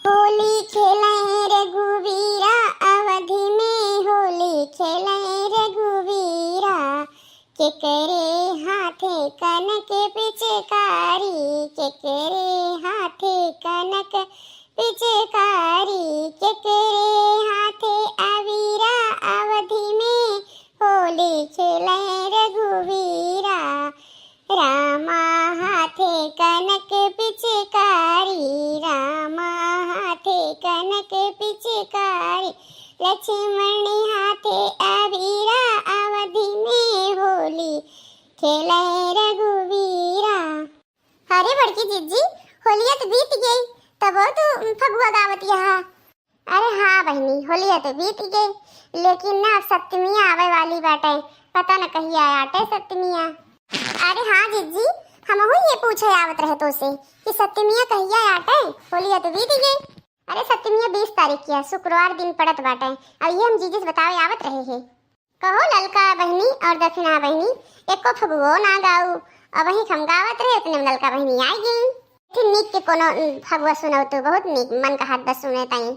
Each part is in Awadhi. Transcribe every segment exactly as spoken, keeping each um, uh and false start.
होली खेलैं रघुवीरा, अवधि में होली खेलैं रघुवीरा। केकरे हाथे कनक पिचकारी, केकरे हाथे कनक पिचकारी, केकरे हाथे अबीरा, अवधि में होली खेलैं रघुवीरा। रामा हाथे कनक पिचकारी, रामा हाथे कनक पिचकारी, लक्ष्मण हाथे अबीरा, अवधि में होली खेलैं रघुवीरा। अरे बड़की जिज्जी, होलिया तो बीत गई, तबो तू फगुआ गावत हया। अरे हाँ बहिनी, होलिया तो बीत गई, लेकिन ना अब सप्तमिया आवे वाली बाटे, पता न कहिया आटे सप्तमिया। अरे हाँ जिज्जी, हमहू ये पूछे आवत रहे तोसे कि सप्तमिया कहिया आटे, होलिया तो बीत गई। अरे सप्तमिया बीस तारीख के है, शुक्रवार दिन पड़त बाटे। अब ये हम जीजी से बतावे आवत रहे हैं। कहो ललका बहिनी और दक्षिणा बहिनी, एको फगुओ ना गाऊ, अबहीं हम गावत रहे, उतने में ललका बहिनी आई गई। ठीक नीक के कोनो फगुआ सुनाओ तो, बहुत नीक मन का हाथ बस सुने ताई।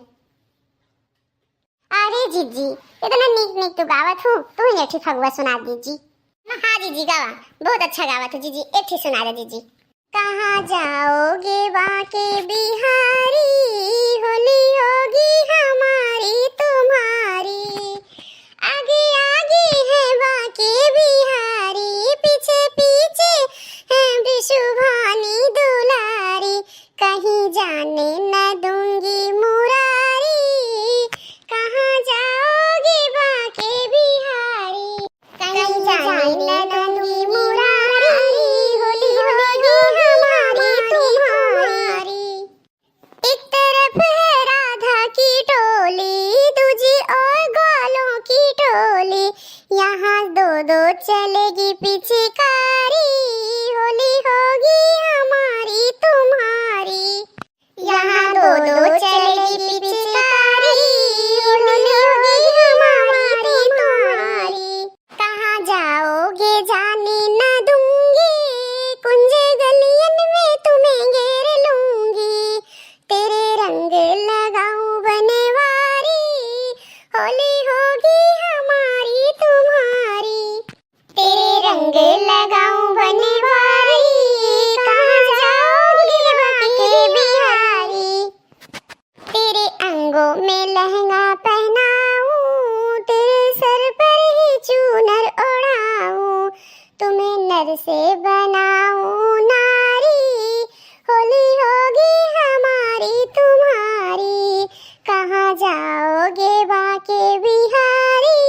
अरे जीजी, इतना नीक नीक तू गावत हूँ, तू ही एक ठे फगुआ सुना दीजी। हाँ जीजी गावा, बहुत अच्छा गावत हूँ जीजी, एक ठे सुना दे जीजी। कहाँ जाओगे बांके बिहारी, होली होगी हमारी तुम्हारी। आगे आगे है बांके बिहारी, पीछे पीछे है वृषभानी दुलारी। कहीं जाने न दूंगी मुरारी, कहाँ जाओगे बांके बिहारी। कहीं जाने न दूंगी मुरारी, होली होगी हमारी तुम्हारी। एक तरफ है राधा की टोली, दूजी ओर ग्वालों की टोली। यहाँ दो दो चलेगी पिचकारी, होली होगी हमारी तुम्हारी। यहाँ दो दो चलेगी पिचकारी, होली होगी हमारी तुम्हारी। कहाँ जाओगे जाने न दूंगी, कुंजे गलियन में तुम्हें घेर लूंगी। तेरे रंग लगाऊं बनवारी, होली होगी हमारी तुम्हारी। तेरे रंग लगाऊं बनवारी, कहाँ जाओगे बांके बिहारी। तेरे अंगों में लहंगा पहनाऊं, तेरे सर पर ही चूनर ओढ़ाऊं, तुम्हें नर से बनाऊं नारी, होली होगी हमारी तुम्हारी। कहाँ जाओगे बांके बिहारी,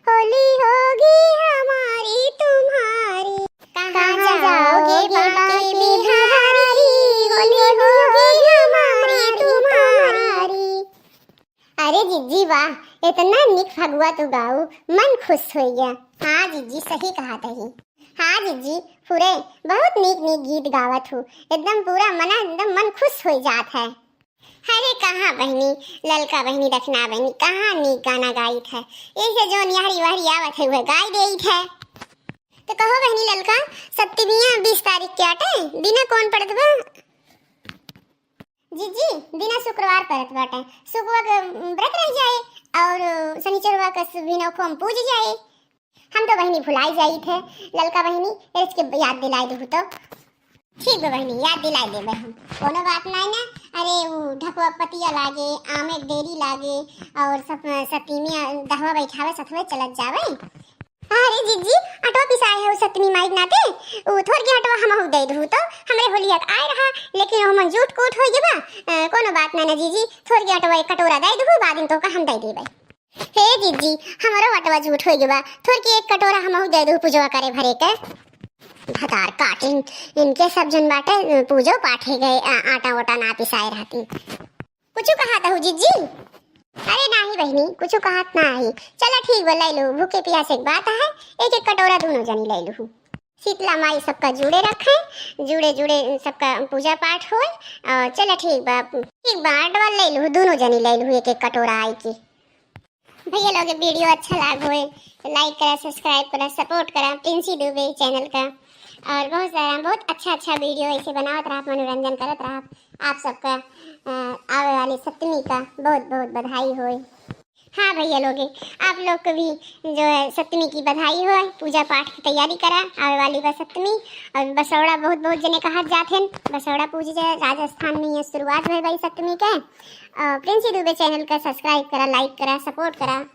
होली होगी हमारी तुम्हारी। कहाँ जाओगे बांके बिहारी, होली होगी हमारी तुम्हारी। अरे जिज्जी वाह, इतना निक फगुआ तू गाऊ, मन खुश हो गया। हाँ जिज्जी, सही कहा तही। हाँ जिज्जी, पूरे बहुत निक निक गीत गावत हूँ, एकदम पूरा मना, एकदम मन खुश हो जात है। अरे कहाँ बहिनी, ललका बहिनी, दखिना बहिनी, कहाँ निक गाना गाइत है, यही से जौन यहरी वहरी आवत है, वह गाई देइत है। तो कहो बहिनी ललका, सप्तमिया बीस तारीख के आटे, दिना कौन पड़त बा? जिज्जी, दिना शुक्रवार पड़त बाटे। शुक्रवा के, उम, व्रत रह जाए और शनिचरवा के सु-, बिनौखो हम पूज जाए। हम तो बहिनी भुलाई जाइत है। ललका बहिनी, एच के याद दिलाई देहु तो। ठीक बा बहिनी, याद दिलाई देबे हम। कोनो बात नाई ना। अरे, उ ढकुआ पतिया लागे, आमे के देरी लागे और सब सतीमिया दहवा बैठावे, सथवे चलत जावे। अरे जिज्जी, अटवा पिसाए है उ सतमी माई के नाते, उ थोड़ के अटवा हमहू दे दहू तो, हमरे होलिया के आए रहा, लेकिन ओहमन जूठ कूट होई गबा। अ, कोनो बात ना ना जिज्जी, थोड़ के अटवा एक कटोरा दे दहू, बाद में तोका हम दे देबे। हे जिज्जी, हमरो अटवा जूठ होई गबा, थोड़ के एक कटोरा हमहू दे दहू पूजवा करे भरे के। भतार काटिन, इनके सब जन बाटे, पूजो पाठे गए, आ-, आटा ओटा ना पिसाए रहती। कुछु कहत हऊ जिज्जी? अरे नाही बहिनी, कुछु कहत नाही। चला ठीक बा, ले लू, भूखे पियासे के बात है, एक एक कटोरा दोनों जनी ले लू। शीतला माई सबका जुड़े रखे, जुड़े जुड़े सबका पूजा पाठ होए। और चला ठीक बा, ठीक बा, अटवा ले लू, दोनों जनी ले लू एक एक कटोरा आई के। भैया लोग, video अच्छा लाग होए तो like करा, subscribe करा, support करा प्रिंसी दुबे channel का। और बहुत सारा, बहुत अच्छा अच्छा वीडियो ऐसे बनावत रहब, मनोरंजन करत रहब। आप सबका, अ, आवे वाली सप्तमी का बहुत बहुत बधाई होए। हाँ भैया लोगे, आप लोग को भी जो है सप्तमी की बधाई होए, पूजा पाठ की तैयारी करा, आवे वाली बा सप्तमी। और बसौड़ा बहुत बहुत जने कहत जात हैं, बसौड़ा पूजे जाए, राजस्थान में ये शुरुआत भई भाई सप्तमी के। और प्रिंसी दुबे चैनल का सब्सक्राइब करा, लाइक करा, सपोर्ट करा।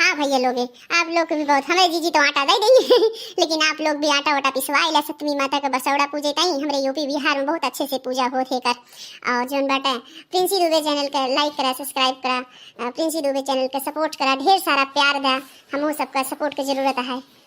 हाँ भैया लोगे, आप लोग को भी बहुत, हमें जीजी तो आटा दे देंगे लेकिन आप लोग भी आटा वाटा पिसवाई ला, सप्तमी माता का बसौड़ा पूजे ताई। हमरे यूपी बिहार में बहुत अच्छे से पूजा होत है कर। और जोन बाटे प्रिंसी दुबे चैनल का लाइक करा, सब्सक्राइब करा, अ, प्रिंसी दुबे चैनल का सपोर्ट करा, ढेर सारा प्यार दा, हमहू सबका सपोर्ट के जरूरत है।